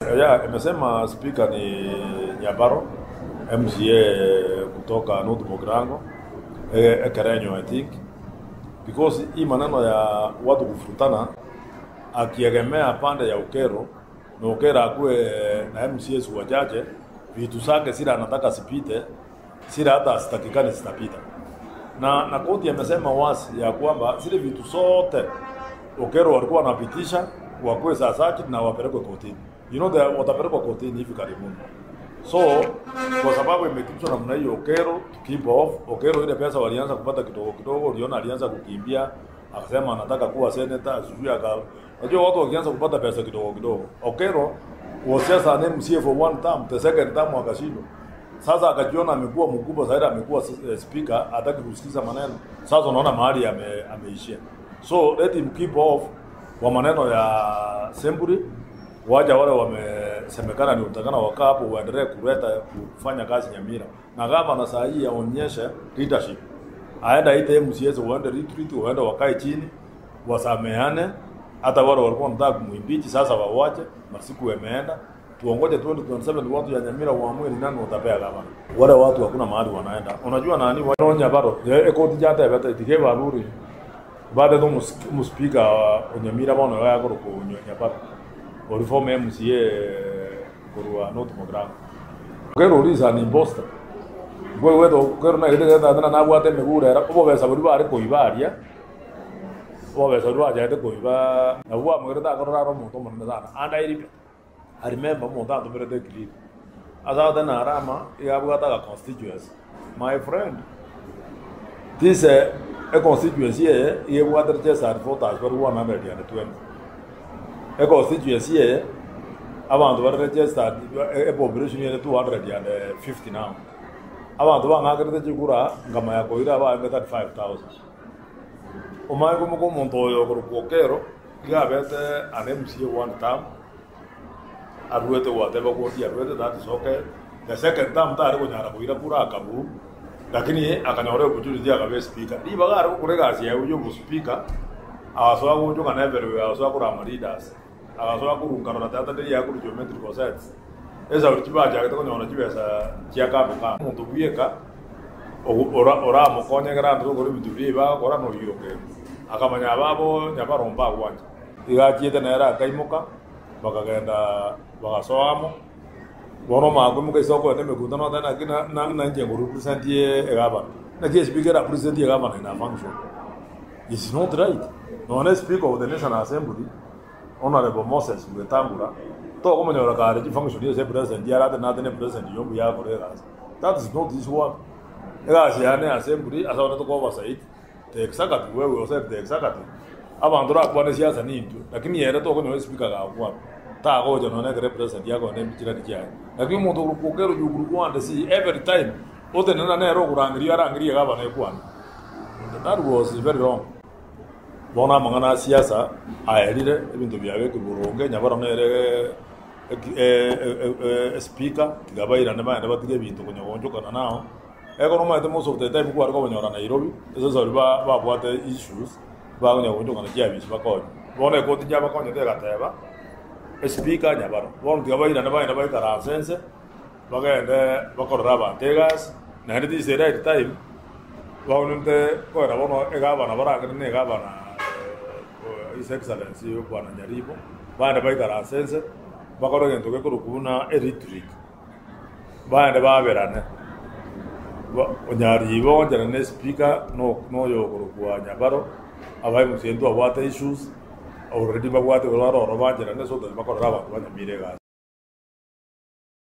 Ya, imesema speaker ni Nyabaro MCA kutoka North Mugirango, Ekerenyo I think, because hii maneno ya watu kufurutana akiegemea pande ya Okero na Okero akuwe na MCAs wachache, vitu zake sila anataka sipite, sila hata sitakikani zitapita. Na koti amesema wazi ya kwamba zile vitu zote Okero walikuwa wanapitisha wakuwe sasa na wapelekwe kotini. You know that watapelekwa kotini hivi karibuni. So kwa sababu imekipishwa namna hiyo, Okero to keep off. Okero ile pesa walianza kupata kidogo kidogo, uliona alianza kukimbia akasema anataka kuwa senator, sijui aka. Unajua watu wakianza kupata pesa kidogo kidogo. Okero was just an MCA for one term, the second term akashindwa. Sasa akajiona amekuwa mkubwa zaidi, amekuwa speaker, hataki kusikiza maneno. Sasa unaona mahali ameishia. So let him keep off kwa maneno ya Semburi. Waja wale wamesemekana ni utakana wakaa hapo waendelee kuleta kufanya kazi Nyamira. Na gavana saa hii aonyeshe leadership. Aenda ite MCAs waende retreat, waende wakae chini, wasameane. Hata wale walikuwa wanataka kumuimpeach sasa wawache, masiku yameenda. Tuongoje 2027 watu ya Nyamira waamue ni nani watapea gavana. Wale watu hakuna mahali wanaenda. Unajua nani wanaonya bado? Ekoti jata bata itige baruri. Baada ndo muspika Nyamira bana ya ko Nyabaro. Reform MCA kurwa North Mugirango. Okero uriza ni imposter. Gwe wedo Okero na gete na na bwate migurera obo besa buri bare koibaria. Obo besa buri baje koiba na bwa mugere ta korora ro muntu munene sana. And I remember muntu atumire de clip. Asa na rama ya bwata constituency. My friend, this a constituency ye bwata registered voters for 120. A constituency abantu bari registered a population ya 250 now. Abantu bangakirite chikura ngama ya koira ba 35,000. Omaye ko muntu oyo Okero gabete an MCA one term aruete whatever koti aruete, that is okay. The second term tare kunyara koira kura akabu, lakini akanyore opportunity akabe speaker. Ibaga ari kurega ya uyo speaker abasoa gujuka na everywhere, abasoa kurama leaders, abasoa kurungana tata ndiri ya kuru geometrical sets. Esa urichiba ja gete konyora chibesa chia kabe ka muntu bwieka ora mukonyegera andu kuri bintu biba kora no yoke akamanya babo Nyabaromba gwanja igachiete nera akaimuka bakagenda bagasoamo bono makomuka isoko ne mikuta no tana kina na nje nguru present ye gavana na je speaker a present ye gavana ina function is not right. No one speaker of the National Assembly Honorable Moses Wetangula to komonyora kare ji function ye president ya rate na tene president yombu ya korera. That is not his work. Egasi ya assembly asabona to oversight the executive where we said the executive abantu rakwana siasa ni ntu lakini yere to konyo speaker ga kwa ta gojo no ne president ya ko ne mchira kia lakini muntu rukokero yuguru kwande si every time ote nana ne ro kurangiria arangiria gavana kwana. That was very wrong. Bona mangana siasa aerire ebintu byawe kuburonge Nyabaro nere speaker tigabaira ne bana batige bintu kunyogonjokana nao economy the most of the time kwa ko nyora Nairobi eso ba ba bwate issues ba kunyogonjokana kia bisu bakonyo bona ko tija bakonyo te gateba speaker Nyabaro bona tigabaira ne bana baikara sense bagende bakorora bantegas na this is the right time baunte koera bono egabana baragene ne gabana His Excellency Bwana Nyaribo bana baikara sense bakora gento gekurukuna retreat bana baberane Nyaribo njana ne speaker no yokurukwa Nyabaro abai musiento abwate issues already babwate goraro robanjana ne so bakora abantu banyamire.